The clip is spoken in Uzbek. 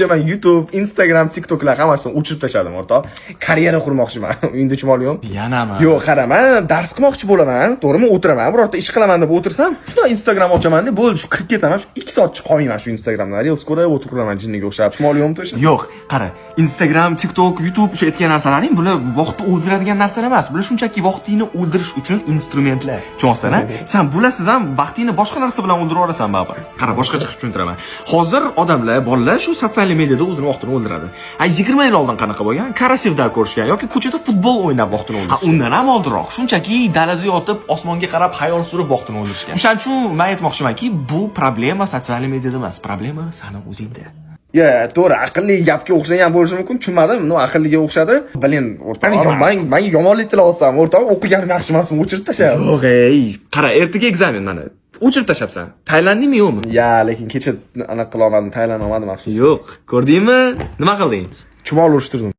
Kecha man YouTube, Instagram, TikToklar hammasini o'chirib tashladim, o'rtoq. Karyera qurmoqchiman. Uyingda chumoli yo'q. Yanami? Yo'q, qara, man dars qilmoqchi bo'laman, to'g'rimi? O'tiraman, birorta ish qilaman deb o'tirsam, shunday Instagram ochaman deb bo'ldi, shu kirib ketaman, shu 2 soat chiqa olmayman shu Instagramdan. Reels ko'rib o'tiraman jinniga o'xshab. Chumoli yo'qmi to'sha? Yo'q, qara, Instagram, TikTok, YouTube, o'sha aytgan narsalaring, bular vaqtni o'ldiradigan narsalar emas. Bular shunchaki vaqtingni o'ldirish uchun instrumentlar. Tushunyapsan, a? San bularsiz ham vaqtingni boshqa narsa bilan o'ldirib yuborasan baribir. Qara, boshqacha qilib tushuntiraman. Hozir odamlar, bolalar shu sotsial mediada o'zini vaqtini o'ldiradi. A 20 yil oldin qanaqa bo'lgan? Karasevda ko'rishgan yoki ko'chada futbol o'ynab vaqtini o'ldirishgan. Ha, undan ham oldinroq shunchaki dalada yotib, osmonga qarab xayol surib vaqtini o'ldirishgan. O'shaning uchun men aytmoqchimanki, bu problema sotsial mediada emas, problema sani o'zingda. Ya, to'g'ri, aqlli gapga o'xshagan bo'lishi mumkin, tushunmadim. Но, aqlliga o'xshadi. Блин, o'rtoq, man yomonlik tilayapsan, o'rtoq, o'qiganim yaxshi emasmi, o'chirib tasha. Yo'q, ey, qara, ertaga экзамен mana. O'chirib tashlabsan. Tayyorlandingmi, yo'qmi? Ya, lekin kecha anaqa qila olmadim, tayyorlana olmadim, afsus. Yo'q, ko'rdingmi? Nima qilding? Chumol urishtirdim.